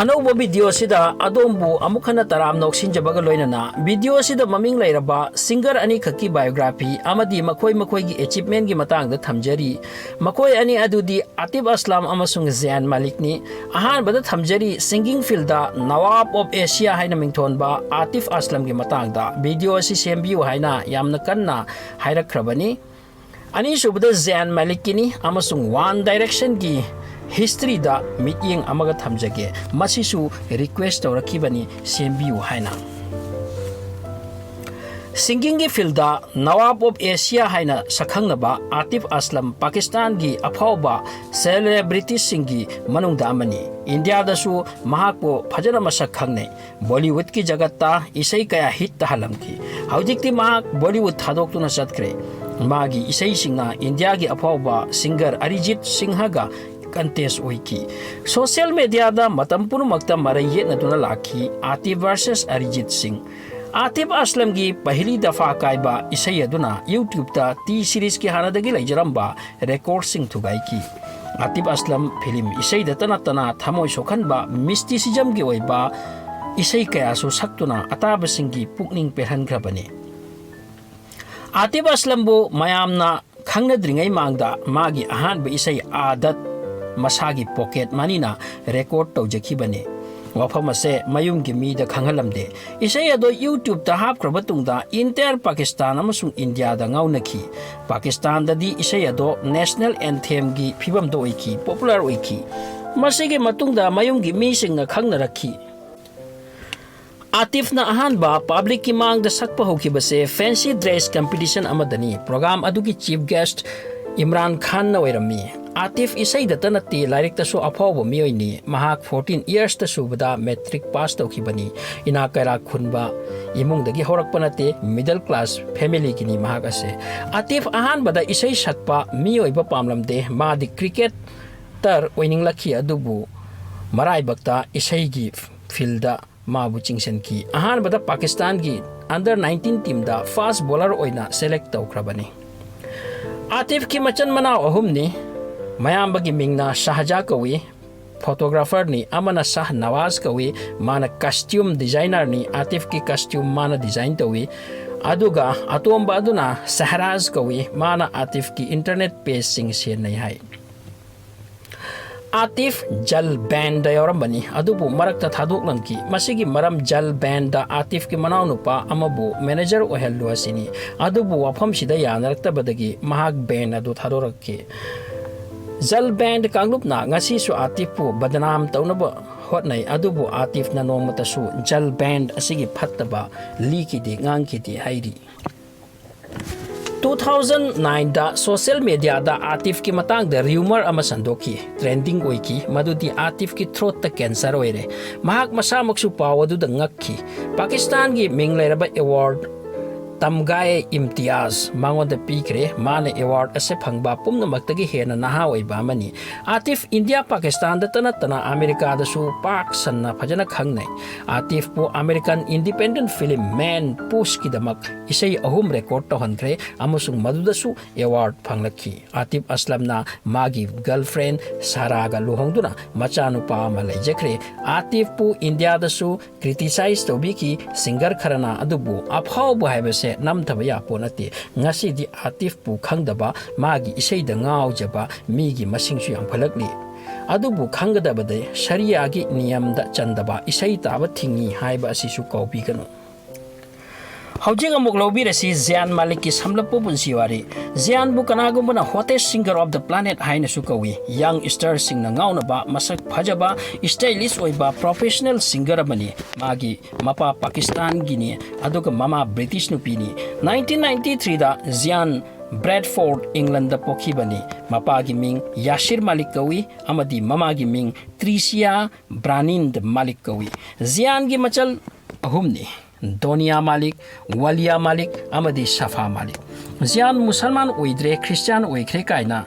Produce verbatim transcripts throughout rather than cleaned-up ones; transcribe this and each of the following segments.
ꯑꯅꯧꯕ video ꯑꯁꯤꯗ ꯑꯗꯣꯝꯕꯨ ꯑꯃꯨꯛ ꯍꯟꯅ ꯇꯔꯥꯝꯅ ꯑꯣꯛꯁꯤꯟꯖꯕꯒ ꯂꯣꯏꯅꯅ, video ꯑꯁꯤꯗ ꯃꯃꯤꯡ ꯂꯩꯔꯕ singer ꯑꯅꯤꯈꯛꯀꯤ biography ꯑꯃꯗꯤ ꯃꯈꯣꯏ ꯃꯈꯣꯏꯒꯤ achievement ꯒꯤ ꯃꯇꯥꯡꯗ ꯊꯝꯖꯔꯤ꯫ ꯃꯈꯣꯏ ꯑꯅꯤ ꯑꯗꯨꯗꯤ ꯑꯥꯇꯤꯐ ꯑꯁꯂꯝ ꯑꯃꯁꯨꯡ ꯖꯌꯥꯟ ꯃꯥꯂꯤꯛꯅꯤ꯫ ꯑꯍꯥꯟꯕꯗ ꯊꯝꯖꯔꯤ, singing field the Nawab of Asia ꯍꯥꯏꯅ ꯃꯤꯡꯊꯣꯟꯕ ꯑꯥꯇꯤꯐ ꯑꯁꯂꯝꯒꯤ ꯃꯇꯥꯡꯗ video ꯑꯁꯤ ꯁꯦꯝꯕꯤꯌꯨ ꯍꯥꯏꯅ ꯌꯥꯝꯅ ꯀꯟꯅ ꯍꯥꯏꯔꯛꯈ꯭ꯔꯕꯅꯤ꯫ ꯑꯅꯤꯁꯨꯕꯗ ꯖꯌꯥꯟ ꯃꯥꯂꯤꯛꯀꯤꯅꯤ ꯑꯃꯁꯨꯡ One Direction ꯒꯤ history ꯗ ꯃꯤꯠꯌꯦꯡ ꯑꯃꯒ ꯊꯝꯖꯒꯦ꯫ ꯃꯁꯤꯁꯨ request ꯇꯧꯔꯛꯈꯤꯕꯅꯤ, ꯁꯦꯝꯕꯤꯌꯨ ꯍꯥꯏꯅ꯫ Singing ꯒꯤ field the Nawab of Asia ꯍꯥꯏꯅ ꯁꯛꯈꯪꯅꯕ ꯑꯥꯇꯤꯐ ꯑꯁꯂꯝ ꯄꯥꯀꯤꯁꯇꯥꯟꯒꯤ ꯑꯐꯥꯎꯕ celebrity ꯁꯤꯡꯒꯤ ꯃꯅꯨꯡꯗ ꯑꯃꯅꯤ꯫ ꯏꯟꯗꯤꯌꯥꯗꯁꯨ ꯃꯍꯥꯛꯄꯨ ꯐꯖꯅ ꯃꯁꯛ ꯈꯪꯅꯩ꯫ ꯕꯣꯂꯤꯋꯨꯗꯀꯤ ꯖꯒꯠꯇ ꯏꯁꯩ ꯀꯌꯥ hit ꯇꯥꯍꯜꯂꯝꯈꯤ꯫ ꯍꯧꯖꯤꯛꯇꯤ ꯃꯍꯥꯛ ꯕꯣꯂꯤꯋꯨꯗ ꯊꯥꯗꯣꯛꯇꯨꯅ ꯆꯠꯈ꯭ꯔꯦ꯫ ꯃꯥꯒꯤ ꯏꯁꯩꯁꯤꯡꯅ ꯏꯟꯗꯤꯌꯥꯒꯤ ꯑꯐꯥꯎꯕ singer ꯑꯔꯤꯖꯤꯠ ꯁꯤꯡꯍꯒ contest ꯑꯣꯏꯈꯤ꯫ Social media ꯗ ꯃꯇꯝ ꯄꯨꯝꯅꯃꯛꯇ ꯃꯔꯩ ꯌꯦꯠꯅꯗꯨꯅ ꯂꯥꯛꯈꯤ, ꯑꯥꯇꯤꯐ versus ꯑꯔꯤꯖꯤꯠ ꯁꯤꯡ꯫ ꯑꯥꯇꯤꯐ ꯑꯁꯂꯝꯒꯤ ꯄꯍꯤꯂꯤ ꯗꯐꯥ ꯀꯥꯏꯕ ꯏꯁꯩ ꯑꯗꯨꯅ YouTube ꯇ T Series ꯀꯤ ꯍꯥꯟꯅꯗꯒꯤ ꯂꯩꯖꯔꯝꯕ record ꯁꯤꯡ ꯊꯨꯒꯥꯏꯈꯤ꯫ ꯑꯥꯇꯤꯐ ꯑꯁꯂꯝ film ꯏꯁꯩꯗꯇ ꯅꯠꯇꯅ ꯊꯃꯣꯏ ꯁꯣꯛꯍꯟꯕ mysticism ꯒꯤ ꯑꯣꯏꯕ ꯏꯁꯩ ꯀꯌꯥꯁꯨ ꯁꯛꯇꯨꯅ ꯑꯇꯥꯕꯁꯤꯡꯒꯤ ꯄꯨꯛꯅꯤꯡ ꯄꯦꯜꯍꯟꯈ꯭ꯔꯕꯅꯤ꯫ ꯑꯥꯇꯤꯐ ꯑꯁꯂꯝꯕꯨ ꯃꯌꯥꯝꯅ ꯈꯪꯅꯗ꯭ꯔꯤꯉꯩ ꯃꯥꯡꯗ ꯃꯥꯒꯤ ꯑꯍꯥꯟꯕ ꯏꯁꯩ ꯑꯥꯗꯠ ꯃꯁꯥꯒꯤ pocket money ꯅ record ꯇꯧꯖꯈꯤꯕꯅꯤ꯫ ꯋꯥꯐꯝ ꯑꯁꯦ ꯃꯌꯨꯝꯒꯤ ꯃꯤꯗ ꯈꯪꯍꯜꯂꯝꯗꯦ꯫ ꯏꯁꯩ ꯑꯗꯣ YouTube ꯇ ꯍꯥꯞꯈ꯭ꯔꯕ ꯇꯨꯡꯗ entire ꯄꯥꯀꯤꯁꯇꯥꯟ ꯑꯃꯁꯨꯡ ꯏꯟꯗꯤꯌꯥꯗ ꯉꯥꯎꯅꯈꯤ꯫ ꯄꯥꯀꯤꯁꯇꯥꯟꯗꯗꯤ ꯏꯁꯩ ꯑꯗꯣ national anthem ꯒꯤ ꯐꯤꯕꯝꯗ ꯑꯣꯏꯈꯤ, popular ꯑꯣꯏꯈꯤ꯫ ꯃꯁꯤꯒꯤ ꯃꯇꯨꯡꯗ ꯃꯌꯨꯝꯒꯤ ꯃꯤꯁꯤꯡꯅ ꯈꯪꯅꯔꯛꯈꯤ꯫ ꯑꯥꯇꯤꯐꯅ ꯑꯍꯥꯟꯕ public ꯀꯤ ꯃꯥꯡꯗ ꯁꯛꯄ ꯍꯧꯈꯤꯕꯁꯦ fancy dress competition ꯑꯃꯗꯅꯤ꯫ Program ꯑꯗꯨꯒꯤ chief guest ꯏꯝꯔꯥꯟ ꯈꯥꯟꯅ ꯑꯣꯏꯔꯝꯃꯤ꯫ ꯑꯥꯇꯤꯐ ꯏꯁꯩꯗꯇ ꯅꯠꯇꯦ, ꯂꯥꯏꯔꯤꯛꯇꯁꯨ ꯑꯐꯥꯎꯕ ꯃꯤꯑꯣꯏꯅꯤ꯫ ꯃꯍꯥꯛ fourteen years ꯇ ꯁꯨꯕꯗ matric pass ꯇꯧꯈꯤꯕꯅꯤ꯫ ꯏꯅꯥꯛ ꯀꯩꯔꯥꯛ ꯈꯨꯟꯕ ꯏꯃꯨꯡꯗꯒꯤ ꯍꯧꯔꯛꯄ ꯅꯠꯇꯦ, middle class family ꯒꯤꯅꯤ ꯃꯍꯥꯛ ꯑꯁꯦ꯫ ꯑꯥꯇꯤꯐ ꯑꯍꯥꯟꯕꯗ ꯏꯁꯩ ꯁꯛꯄ ꯃꯤꯑꯣꯏꯕ ꯄꯥꯝꯂꯝꯗꯦ꯫ ꯃꯥꯗꯤ cricketer ꯑꯣꯏꯅꯤꯡꯂꯛꯈꯤ, ꯑꯗꯨꯕꯨ ꯃꯔꯥꯏꯕꯛꯇ ꯏꯁꯩꯒꯤ field ꯗ ꯃꯥꯕꯨ ꯆꯤꯡꯁꯤꯟꯈꯤ꯫ ꯑꯍꯥꯟꯕꯗ ꯄꯥꯀꯤꯁꯇꯥꯟꯒꯤ under nineteen team ꯗ fast bowler ꯑꯣꯏꯅ select ꯇꯧꯈ꯭ꯔꯕꯅꯤ꯫ ꯑꯥꯇꯤꯐꯀꯤ ꯃꯆꯟ ꯃꯅꯥꯎ ꯑꯍꯨꯝꯅꯤ꯫ ꯃꯌꯥꯝꯕꯒꯤ ꯃꯤꯡꯅ ꯁꯥꯍꯖꯥ ꯀꯧꯏ꯫ photographerꯅꯤ, ꯑꯃꯅ ꯁꯥꯍ ꯅꯋꯥꯖ ꯀꯧꯏ, ꯃꯥꯅ costume designerꯅꯤ, ꯑꯥꯇꯤꯐꯀꯤ costume ꯃꯥꯅ design ꯇꯧꯏ꯫ ꯑꯗꯨꯒ ꯑꯇꯣꯝꯕ ꯑꯗꯨꯅ ꯁꯍꯔꯥꯖ ꯀꯧꯏ, ꯃꯥꯅ ꯑꯥꯇꯤꯐꯀꯤ internet pageꯁꯤꯡ ꯁꯦꯟꯅꯩ ꯍꯥꯏ꯫ ꯑꯥꯇꯤꯐ ꯖꯜ ꯕꯦꯟꯗ ꯌꯥꯎꯔꯝꯕꯅꯤ, ꯑꯗꯨꯕꯨ ꯃꯔꯛꯇ ꯊꯥꯗꯣꯛꯂꯝꯈꯤ꯫ ꯃꯁꯤꯒꯤ ꯃꯔꯝ, ꯖꯜ ꯕꯦꯟꯗ ꯑꯥꯇꯤꯐꯀꯤ ꯃꯅꯥꯎꯅꯨꯄꯥ ꯑꯃꯕꯨ manager ꯑꯣꯏꯍꯜꯂꯨ ꯑꯁꯤꯅꯤ꯫ ꯑꯗꯨꯕꯨ ꯋꯥꯐꯝꯁꯤꯗ ꯌꯥꯅꯔꯛꯇꯕꯗꯒꯤ ꯃꯍꯥꯛ ꯕꯦꯟ ꯑꯗꯨ ꯊꯥꯗꯣꯔꯛꯈꯤ꯫ ꯖꯜ ꯕꯦꯟꯗ ꯀꯥꯡꯂꯨꯞꯅ ꯉꯁꯤꯁꯨ ꯑꯥꯇꯤꯐꯄꯨ ꯕꯗꯅꯥꯝ ꯇꯧꯅꯕ ꯍꯣꯠꯅꯩ, ꯑꯗꯨꯕꯨ ꯑꯥꯇꯤꯐꯅ ꯅꯣꯡꯃꯇꯁꯨ ꯖꯜ ꯕꯦꯟꯗ ꯑꯁꯤꯒꯤ ꯐꯠꯇꯕ ꯂꯤꯈꯤꯗꯦ, ꯉꯥꯡꯈꯤꯗꯦ ꯍꯥꯏꯔꯤ꯫ Two thousand nineꯗ social mediaꯗ ꯑꯥꯇꯤꯐꯀꯤ ꯃꯇꯥꯡꯗ rumor ꯑꯃ ꯁꯟꯗꯣꯛꯈꯤ, trending ꯑꯣꯏꯈꯤ, ꯃꯗꯨꯗꯤ ꯑꯥꯇꯤꯐꯀꯤ throatꯇ cancer ꯑꯣꯏꯔꯦ꯫ ꯃꯍꯥꯛ ꯃꯁꯥꯃꯛꯁꯨ ꯄꯥꯎ ꯑꯗꯨꯗ ꯉꯛꯈꯤ꯫ ꯄꯥꯀꯤꯁꯇꯥꯟꯒꯤ ꯃꯤꯡ ꯂꯩꯔꯕ award ꯇꯝꯒꯥꯏ ꯏꯝꯇꯤꯌꯥꯖ ꯃꯉꯣꯟꯗ ꯄꯤꯈ꯭ꯔꯦ꯫ ꯃꯥꯅ award ꯑꯁꯤ ꯐꯪꯕ ꯄꯨꯝꯅꯃꯛꯇꯒꯤ ꯍꯦꯟꯅ ꯅꯍꯥ ꯑꯣꯏꯕ ꯑꯃꯅꯤ꯫ ꯑꯥꯇꯤꯐ ꯏꯟꯗꯤꯌꯥ ꯄꯥꯀꯤꯁꯇꯥꯟꯗꯇ ꯅꯠꯇꯅ ꯑꯃꯦꯔꯤꯀꯥꯗꯁꯨ ꯄꯥꯛ ꯁꯟꯅ ꯐꯖꯅ ꯈꯪꯅꯩ꯫ ꯑꯥꯇꯤꯐꯄꯨ American independent film Man Pushꯀꯤꯗꯃꯛ ꯏꯁꯩ ꯑꯍꯨꯝ record ꯇꯧꯍꯟꯈ꯭ꯔꯦ ꯑꯃꯁꯨꯡ ꯃꯗꯨꯗꯁꯨ award ꯐꯪꯂꯛꯈꯤ꯫ ꯑꯥꯇꯤꯐ ꯑꯁꯂꯝꯅ ꯃꯥꯒꯤ girlfriend ꯁꯥꯔꯥꯒ ꯂꯨꯍꯣꯡꯗꯨꯅ ꯃꯆꯥꯅꯨꯄꯥ ꯑꯃ ꯂꯩꯖꯈ꯭ꯔꯦ꯫ ꯑꯥꯇꯤꯐꯄꯨ ꯏꯟꯗꯤꯌꯥꯗꯁꯨ criticize ꯇꯧꯕꯤꯈꯤ, singer ꯈꯔꯅ꯫ ꯑꯗꯨꯕꯨ ꯑꯐꯥꯎꯕ ꯍꯥꯏꯕꯁꯦ ꯅꯝꯊꯕ ꯌꯥꯄꯣ ꯅꯠꯇꯦ꯫ ꯉꯁꯤꯗꯤ ꯑꯥꯇꯤꯐꯄꯨ ꯈꯪꯗꯕ, ꯃꯥꯒꯤ ꯏꯁꯩꯗ ꯉꯥꯎꯖꯕ ꯃꯤꯒꯤ ꯃꯁꯤꯡꯁꯨ ꯌꯥꯝꯈꯠꯂꯛꯂꯤ꯫ ꯑꯗꯨꯕꯨ ꯈꯪꯒꯗꯕꯗꯤ ꯁꯔꯤꯌꯥꯒꯤ ꯅꯤꯌꯝꯗ ꯆꯟꯗꯕ ꯏꯁꯩ ꯇꯥꯕ ꯊꯤꯡꯉꯤ ꯍꯥꯏꯕ ꯑꯁꯤꯁꯨ ꯀꯥꯎꯕꯤꯒꯅꯨ꯫ ꯍꯧꯖꯤꯛ ꯑꯃꯨꯛ ꯂꯧꯕꯤꯔꯁꯤ ꯖꯤꯌꯥꯟ ꯃꯥꯂꯤꯛꯀꯤ ꯁꯝꯂꯞꯄ ꯄꯨꯟꯁꯤ ꯋꯥꯔꯤ꯫ ꯖꯤꯌꯥꯟꯕꯨ ꯀꯅꯥꯒꯨꯝꯕꯅ hottest singer of the planet ꯍꯥꯏꯅꯁꯨ ꯀꯧꯏ꯫ Young starꯁꯤꯡꯅ ꯉꯥꯎꯅꯕ, ꯃꯁꯛ ꯐꯖꯕ, stylish ꯑꯣꯏꯕ professional singer ꯑꯃꯅꯤ꯫ ꯃꯥꯒꯤ ꯃꯄꯥ ꯄꯥꯀꯤꯁꯇꯥꯟꯒꯤꯅꯤ, ꯑꯗꯨꯒ ꯃꯃꯥ ꯕ꯭ꯔꯤꯇꯤꯁ ꯅꯨꯄꯤꯅꯤ꯫ Nineteen ninety threeꯗ ꯖꯤꯌꯥꯟ ꯕ꯭ꯔꯦꯗꯐꯣꯔꯗ, England ꯄꯣꯛꯈꯤꯕꯅꯤ꯫ ꯃꯄꯥꯒꯤ ꯃꯤꯡ ꯌꯥꯁꯤꯔ ꯃꯥꯂꯤꯛ ꯀꯧꯏ ꯑꯃꯗꯤ ꯃꯃꯥꯒꯤ ꯃꯤꯡ ꯇ꯭ꯔꯤꯁꯤꯌꯥ ꯕ꯭ꯔꯥꯅꯤꯟꯗ ꯃꯥꯂꯤꯛ ꯀꯧꯏ꯫ ꯖꯤꯌꯥꯟꯒꯤ ꯃꯆꯜ ꯑꯍꯨꯝꯅꯤ, ꯗꯣꯅꯤꯌꯥ ꯃꯥꯂꯤꯛ, ꯋꯥꯂꯤꯌꯥ ꯃꯥꯂꯤꯛ ꯑꯃꯗꯤ ꯁꯐꯥ ꯃꯥꯂꯤꯛ꯫ ꯖꯤꯌꯥꯟ ꯃꯨꯁꯜꯃꯥꯟ ꯑꯣꯏꯗ꯭ꯔꯦ, ꯈ꯭ꯔꯤꯁꯇꯤꯌꯥꯟ ꯑꯣꯏꯈ꯭ꯔꯦ ꯀꯥꯏꯅ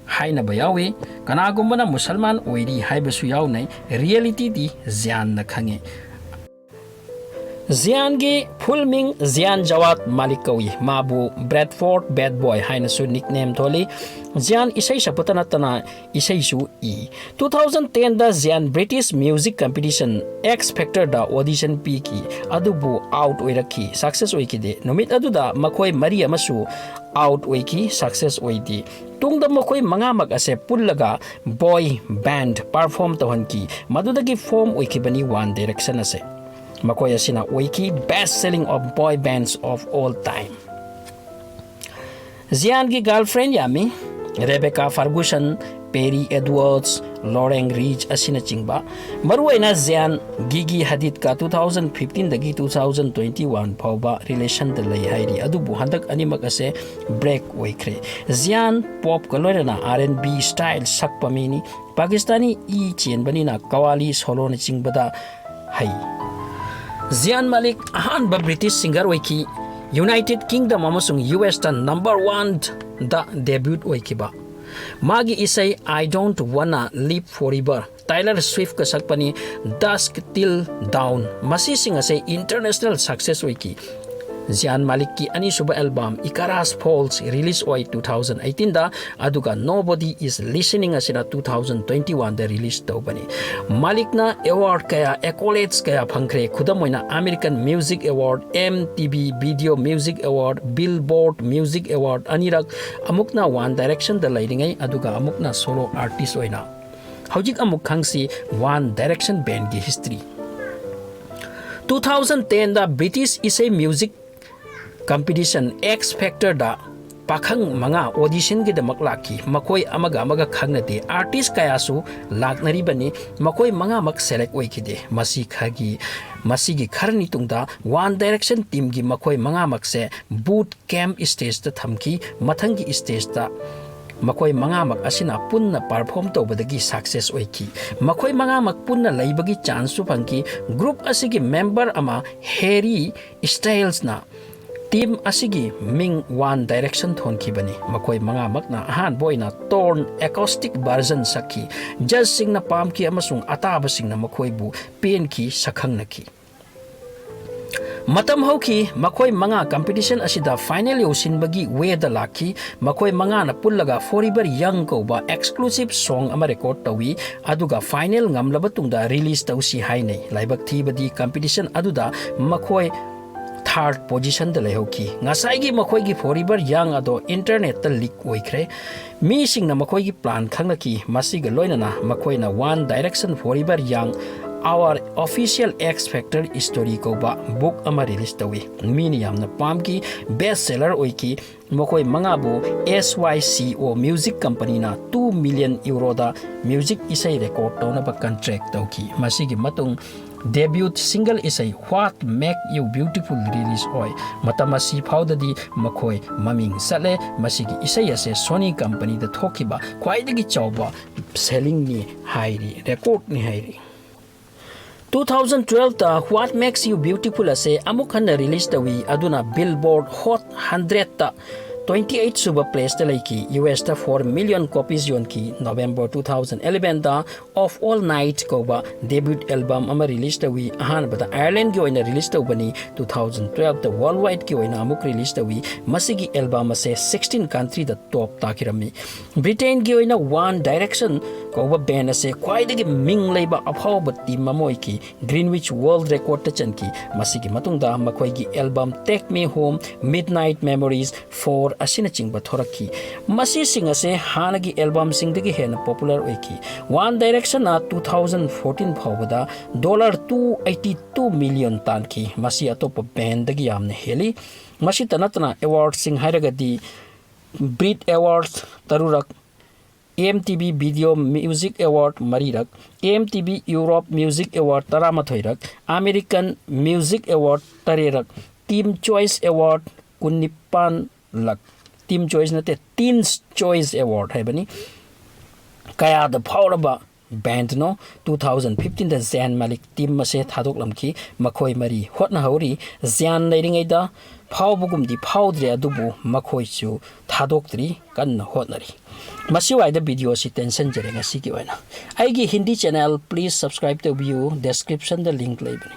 ꯍꯥꯏꯅꯕ ꯌꯥꯎꯏ꯫ ꯀꯅꯥꯒꯨꯝꯕꯅ ꯃꯨꯁꯜꯃꯥꯟ ꯑꯣꯏꯔꯤ ꯍꯥꯏꯕꯁꯨ ꯌꯥꯎꯅꯩ꯫ Realityꯗꯤ ꯖꯤꯌꯥꯟꯅ ꯈꯪꯉꯤ꯫ ꯖꯤꯌꯥꯟꯒꯤ ꯐꯨꯜ ꯃꯤꯡ ꯖꯤꯌꯥꯟ ꯖꯋꯥꯗ ꯃꯥꯂꯤꯛ ꯀꯧꯏ꯫ ꯃꯥꯕꯨ ꯕ꯭ꯔꯦꯗꯐꯣꯔꯗ ꯕꯦꯗ ꯕꯣꯏ ꯍꯥꯏꯅꯁꯨ ꯅꯤꯛꯅꯦꯝ ꯊꯣꯜꯂꯤ꯫ ꯖꯤꯌꯥꯟ ꯏꯁꯩ ꯁꯛꯄꯇ ꯅꯠꯇꯅ ꯏꯁꯩꯁꯨ ꯏ꯫ ꯇꯨ ꯊꯥꯎꯖꯟ ꯇꯦꯟꯗ Zayn British music competition X ꯐꯦꯛꯇꯔꯗ ꯑꯣꯗꯤꯁꯟ ꯄꯤꯈꯤ, ꯑꯗꯨꯕꯨ ꯑꯥꯎꯠ ꯑꯣꯏꯔꯛꯈꯤ, ꯁꯛꯁꯦꯁ ꯑꯣꯏꯈꯤꯗꯦ꯫ ꯅꯨꯃꯤꯠ ꯑꯗꯨꯗ ꯃꯈꯣꯏ ꯃꯔꯤ ꯑꯃꯁꯨ ꯑꯥꯎꯠ ꯑꯣꯏꯈꯤ, ꯁꯛꯁꯦꯁ ꯑꯣꯏꯗꯦ꯫ ꯇꯨꯡꯗ ꯃꯈꯣꯏ ꯃꯉꯥꯃꯛ ꯑꯁꯦ ꯄꯨꯜꯂꯒ ꯕꯣꯏ ꯕꯦꯟꯗ ꯄꯔꯐꯣꯔꯝ ꯇꯧꯍꯟꯈꯤ꯫ ꯃꯗꯨꯗꯒꯤ ꯐꯣꯔꯝ ꯑꯣꯏꯈꯤꯕꯅꯤ ꯋꯥꯟ ꯗꯥꯏꯔꯦꯛꯁꯟ ꯑꯁꯦ꯫ ꯃꯈꯣꯏ ꯑꯁꯤꯅ ꯑꯣꯏꯈꯤ best selling of boy bands of all time꯫ ꯖꯤꯌꯥꯟꯒꯤ ꯒꯔꯜꯐ꯭ꯔꯦꯟ ꯌꯥꯝꯃꯤ: Rebecca Ferguson, Perrie Edwards, Lauren Rich ꯑꯁꯤꯅꯆꯤꯡꯕ꯫ ꯃꯔꯨꯑꯣꯏꯅ ꯖꯤꯌꯥꯟ ꯒꯤꯒꯤ ꯍꯗꯤꯗꯀ ꯇꯨ ꯊꯥꯎꯖꯟ ꯐꯤꯐꯇꯤꯟꯗꯒꯤ ꯇꯨ ꯊꯥꯎꯖꯟ ꯇ꯭ꯋꯦꯟꯇꯤ ꯋꯥꯟ ꯐꯥꯎꯕ ꯔꯤꯂꯦꯁꯟꯗ ꯂꯩ ꯍꯥꯏꯔꯤ, ꯑꯗꯨꯕꯨ ꯍꯟꯗꯛ ꯑꯅꯤꯃꯛ ꯑꯁꯦ ꯕ꯭ꯔꯦꯛ ꯑꯣꯏꯈ꯭ꯔꯦ꯫ ꯖꯤꯌꯥꯟ ꯄꯣꯞꯀ ꯂꯣꯏꯅꯅ R and B style ꯁꯛꯄ ꯃꯤꯅꯤ꯫ ꯄꯥꯀꯤꯁꯇꯥꯅꯤ ꯏ ꯆꯦꯟꯕꯅꯤꯅ ꯀꯋꯥꯂꯤ, ꯁꯣꯂꯣꯅꯆꯤꯡꯕꯗ ꯍꯩ꯫ ꯖꯤꯌꯥꯟ ꯃꯥꯂꯤꯛ ꯑꯍꯥꯟꯕ ꯕ꯭ꯔꯤꯇꯤꯁ ꯁꯤꯡꯒꯔ ꯑꯣꯏꯈꯤ꯫ ꯌꯨꯅꯥꯏꯇꯦꯗ ꯀꯤꯡꯗꯝ ꯑꯃꯁꯨꯡ ꯌꯨ ꯑꯦꯁꯇ ꯅꯝꯕꯔ ꯋꯥꯟꯗ ꯗꯦꯕ꯭ꯌꯨꯠ ꯑꯣꯏꯈꯤꯕ꯫ ꯃꯥꯒꯤ ꯏꯁꯩ I Don't Wanna Live Forever, Taylor ꯁ꯭ꯋꯤꯐꯀ ꯁꯛꯄꯅꯤ, Dusk Till Dawn, ꯃꯁꯤꯁꯤꯡ ꯑꯁꯦ ꯏꯟꯇꯔꯅꯦꯁꯅꯦꯜ ꯁꯛꯁꯦꯁ ꯑꯣꯏꯈꯤ꯫ ꯖꯤꯌꯥꯟ ꯃꯥꯂꯤꯛꯀꯤ ꯑꯅꯤꯁꯨꯕ ꯑꯦꯜꯕꯝ Icarus Falls ꯔꯤꯂꯤꯁ ꯑꯣꯏ ꯇꯨ ꯊꯥꯎꯖꯟ ꯑꯩꯇꯤꯟꯗ, ꯑꯗꯨꯒ Nobody Is Listening ꯑꯁꯤꯅ ꯇꯨ ꯊꯥꯎꯖꯟ ꯇ꯭ꯋꯦꯟꯇꯤ ꯋꯥꯟꯗ ꯔꯤꯂꯤꯁ ꯇꯧꯕꯅꯤ꯫ ꯃꯥꯂꯤꯛꯅ ꯑꯦꯋꯥꯔꯗ ꯀꯌꯥ, ꯑꯦꯀꯣꯂꯦꯠꯁ ꯀꯌꯥ ꯐꯪꯈ꯭ꯔꯦ꯫ ꯈꯨꯗꯝ ꯑꯣꯏꯅ, American Music Award, M T V Video Music Award, Billboard Music Award ꯑꯅꯤꯔꯛ, ꯑꯃꯨꯛꯅ ꯋꯥꯟ ꯗꯥꯏꯔꯦꯛꯁꯟꯗ ꯂꯩꯔꯤꯉꯩ, ꯑꯗꯨꯒ ꯑꯃꯨꯛꯅ ꯁꯣꯂꯣ ꯑꯥꯔꯇꯤꯁ ꯑꯣꯏꯅ꯫ ꯍꯧꯖꯤꯛ ꯑꯃꯨꯛ ꯈꯪꯁꯤ ꯋꯥꯟ ꯗꯥꯏꯔꯦꯛꯁꯟ ꯕꯦꯟꯒꯤ ꯍꯤꯁꯇ꯭ꯔꯤ꯫ ꯇꯨ ꯊꯥꯎꯖꯟ ꯇꯦꯟꯗ ꯕ꯭ꯔꯤꯇꯤꯁ ꯏꯁꯩ ꯃ꯭ꯌꯨꯖꯤꯛ ꯀꯝꯄꯤꯇꯤꯁꯟ ꯑꯦꯛꯁ ꯐꯦꯛꯇꯔꯗ ꯄꯥꯈꯪ ꯃꯉꯥ ꯑꯣꯗꯤꯁꯟꯒꯤꯗꯃꯛ ꯂꯥꯛꯈꯤ꯫ ꯃꯈꯣꯏ ꯑꯃꯒ ꯑꯃꯒ ꯈꯪꯅꯗꯦ꯫ ꯑꯥꯔꯇꯤꯁ ꯀꯌꯥꯁꯨ ꯂꯥꯛꯅꯔꯤꯕꯅꯤ꯫ ꯃꯈꯣꯏ ꯃꯉꯥꯃꯛ ꯁꯦꯂꯦꯛ ꯑꯣꯏꯈꯤꯗꯦ꯫ ꯃꯁꯤ ꯈꯔꯒꯤ, ꯃꯁꯤꯒꯤ ꯈꯔꯅꯤ ꯇꯨꯡꯗ ꯋꯥꯟ ꯗꯥꯏꯔꯦꯛꯁꯟ ꯇꯤꯝꯒꯤ ꯃꯈꯣꯏ ꯃꯉꯥꯃꯛꯁꯦ ꯕꯨꯠ ꯀꯦꯝꯞ ꯁ꯭ꯇꯦꯖꯇ ꯊꯝꯈꯤ꯫ ꯃꯊꯪꯒꯤ ꯁ꯭ꯇꯦꯖꯇ ꯃꯈꯣꯏ ꯃꯉꯥꯃꯛ ꯑꯁꯤꯅ ꯄꯨꯟꯅ ꯄꯔꯐꯣꯔꯝ ꯇꯧꯕꯗꯒꯤ ꯁꯛꯁꯦꯁ ꯑꯣꯏꯈꯤ꯫ ꯃꯈꯣꯏ ꯃꯉꯥꯃꯛ ꯄꯨꯟꯅ ꯂꯩꯕꯒꯤ ꯆꯥꯟꯁꯁꯨ ꯐꯪꯈꯤ꯫ ꯒ꯭ꯔꯨꯞ ꯑꯁꯤꯒꯤ ꯃꯦꯝꯕꯔ ꯑꯃ ꯍꯦꯔꯤ ꯁ꯭ꯇꯥꯏꯜꯁꯅ ꯇꯤꯝ ꯑꯁꯤꯒꯤ ꯃꯤꯡ ꯋꯥꯟ ꯗꯥꯏꯔꯦꯛꯁꯟ ꯊꯣꯟꯈꯤꯕꯅꯤ꯫ ꯃꯈꯣꯏ ꯃꯉꯥꯃꯛꯅ ꯑꯍꯥꯟꯕ ꯑꯣꯏꯅ ꯇꯣꯔꯟ ꯑꯦꯀꯣꯁꯇꯤꯛ ꯚꯔꯖꯟ ꯁꯛꯈꯤ꯫ ꯖꯖꯁꯤꯡꯅ ꯄꯥꯝꯈꯤ ꯑꯃꯁꯨꯡ ꯑꯇꯥꯕꯁꯤꯡꯅ ꯃꯈꯣꯏꯕꯨ ꯄꯦꯟꯈꯤ, ꯁꯛꯈꯪꯅꯈꯤ꯫ ꯃꯇꯝ ꯍꯧꯈꯤ꯫ ꯃꯈꯣꯏ ꯃꯉꯥ competition ꯑꯁꯤꯗ final ꯌꯧꯁꯤꯟꯕꯒꯤ ꯋꯦꯗ ꯂꯥꯛꯈꯤ꯫ ꯃꯈꯣꯏ ꯃꯉꯥꯅ ꯄꯨꯜꯂꯒ Forever Young ꯀꯧꯕ exclusive song ꯑꯃ record ꯇꯧꯏ, ꯑꯗꯨꯒ final ꯉꯝꯂꯕ ꯇꯨꯡꯗ release ꯇꯧꯁꯤ ꯍꯥꯏꯅꯩ꯫ ꯂꯥꯏꯕꯛ ꯊꯤꯕꯗꯤ competition ꯑꯗꯨꯗ ꯃꯈꯣꯏ third positionꯗ ꯂꯩꯍꯧꯈꯤ꯫ ꯉꯁꯥꯏꯒꯤ ꯃꯈꯣꯏꯒꯤ Forever Young ꯑꯗꯣ internetꯇ leak ꯑꯣꯏꯈ꯭ꯔꯦ꯫ ꯃꯤꯁꯤꯡꯅ ꯃꯈꯣꯏꯒꯤ plan ꯈꯪꯂꯛꯈꯤ꯫ ꯃꯁꯤꯒ ꯂꯣꯏꯅꯅ ꯃꯈꯣꯏꯅ One Direction Forever Young Our Official X Factor Story ꯀꯧꯕ book ꯑꯃ release ꯇꯧꯏ꯫ ꯃꯤꯅ ꯌꯥꯝꯅ ꯄꯥꯝꯈꯤ, best seller ꯑꯣꯏꯈꯤ꯫ ꯃꯈꯣꯏ ꯃꯉꯥꯕꯨ S Y C O Music Companyꯅ two million euroꯗ music ꯏꯁꯩ record ꯇꯧꯅꯕ contract ꯇꯧꯈꯤ꯫ ꯃꯁꯤꯒꯤ ꯃꯇꯨꯡ debut single ꯏꯁꯩ What Make You Beautiful release ꯑꯣꯏ꯫ ꯃꯇꯝ ꯑꯁꯤ ꯐꯥꯎꯗꯗꯤ ꯃꯈꯣꯏ ꯃꯃꯤꯡ ꯆꯠꯂꯦ꯫ ꯃꯁꯤꯒꯤ ꯏꯁꯩ ꯑꯁꯦ Sony Companyꯗ ꯊꯣꯛꯈꯤꯕ ꯈ꯭ꯋꯥꯏꯗꯒꯤ ꯆꯥꯎꯕ sellingꯅꯤ ꯍꯥꯏꯔꯤ, recordꯅꯤ ꯍꯥꯏꯔꯤ꯫ Two thousand twelveꯇ What Makes You Beautiful ꯑꯁꯦ ꯑꯃꯨꯛ ꯍꯟꯅ release ꯇꯧꯏ, ꯑꯗꯨꯅ Billboard Hot hundredꯇ twenty eight ꯁꯨꯕ placeꯇ ꯂꯩꯈꯤ꯫ USꯇ four million copies ꯌꯣꯟꯈꯤ꯫ November two thousand elevenꯗ Of All Night ꯀꯧꯕ debut album ꯑꯃ release ꯇꯧꯏ꯫ ꯑꯍꯥꯟꯕꯗ Irelandꯒꯤ ꯑꯣꯏꯅ release ꯇꯧꯕꯅꯤ꯫ Two thousand twelveꯇ worldwideꯀꯤ ꯑꯣꯏꯅ ꯑꯃꯨꯛ release ꯇꯧꯏ꯫ ꯃꯁꯤꯒꯤ album ꯑꯁꯦ sixteen countryꯗ top ꯇꯥꯈꯤꯔꯝꯃꯤ꯫ Britainꯒꯤ ꯑꯣꯏꯅ One Direction ꯀꯧꯕ band ꯑꯁꯦ ꯈ꯭ꯋꯥꯏꯗꯒꯤ ꯃꯤꯡ ꯂꯩꯕ ꯑꯐꯥꯎꯕ team ꯑꯃ ꯑꯣꯏꯈꯤ꯫ Greenwich World Recordꯇ ꯆꯟꯈꯤ꯫ ꯃꯁꯤꯒꯤ ꯃꯇꯨꯡꯗ ꯃꯈꯣꯏꯒꯤ album Take Me Home, Midnight Memories, Four ꯑꯁꯤꯅꯆꯤꯡꯕ ꯊꯣꯔꯛꯈꯤ꯫ ꯃꯁꯤꯁꯤꯡ ꯑꯁꯦ ꯍꯥꯟꯅꯒꯤ albumꯁꯤꯡꯗꯒꯤ ꯍꯦꯟꯅ popular ꯑꯣꯏꯈꯤ꯫ One Directionꯅ two thousand fourteen ꯐꯥꯎꯕꯗ dollar two eighty two million ꯇꯥꯟꯈꯤ꯫ ꯃꯁꯤ ꯑꯇꯣꯞꯄ bandꯗꯒꯤ ꯌꯥꯝꯅ ꯍꯦꯜꯂꯤ꯫ ꯃꯁꯤꯇ ꯅꯠꯇꯅ awardꯁꯤꯡ ꯍꯥꯏꯔꯒꯗꯤ Brit Awards ꯇꯔꯨꯔꯛ, M T V Video Music Award ꯃꯔꯤꯔꯛ, M T V Europe Music Award ꯇꯔꯥꯃꯥꯊꯣꯏꯔꯛ, American Music Award ꯇꯔꯦꯠꯔꯛ, Teen Choice Award ꯀꯨꯟꯅꯤꯄꯥꯟꯂꯛ, Teen Choice ꯅꯠꯇꯦ, Teens Choice Award ꯍꯥꯏꯕꯅꯤ꯫ ꯀꯌꯥꯗ ꯐꯥꯎꯔꯕ bandꯅꯣ? Two thousand fifteenꯗ Zayn Malik team ꯑꯁꯦ ꯊꯥꯗꯣꯛꯂꯝꯈꯤ꯫ ꯃꯈꯣꯏ ꯃꯔꯤ ꯍꯣꯠꯅꯍꯧꯔꯤ꯫ Zayn ꯂꯩꯔꯤꯉꯩꯗ ꯐꯥꯎꯕꯒꯨꯝꯗꯤ ꯐꯥꯎꯗ꯭ꯔꯦ, ꯑꯗꯨꯕꯨ ꯃꯈꯣꯏꯁꯨ ꯊꯥꯗꯣꯛꯇ꯭ꯔꯤ, ꯀꯟꯅ ꯍꯣꯠꯅꯔꯤ꯫ ꯃꯁꯤ ꯋꯥꯏꯗ video ꯑꯁꯤ ꯇꯦꯟꯁꯟꯖꯔꯦ ꯉꯁꯤꯒꯤ ꯑꯣꯏꯅ꯫ ꯑꯩꯒꯤ Hindi channel please subscribe ꯇꯧꯕꯤꯌꯨ, descriptionꯗ link ꯂꯩꯕꯅꯤ꯫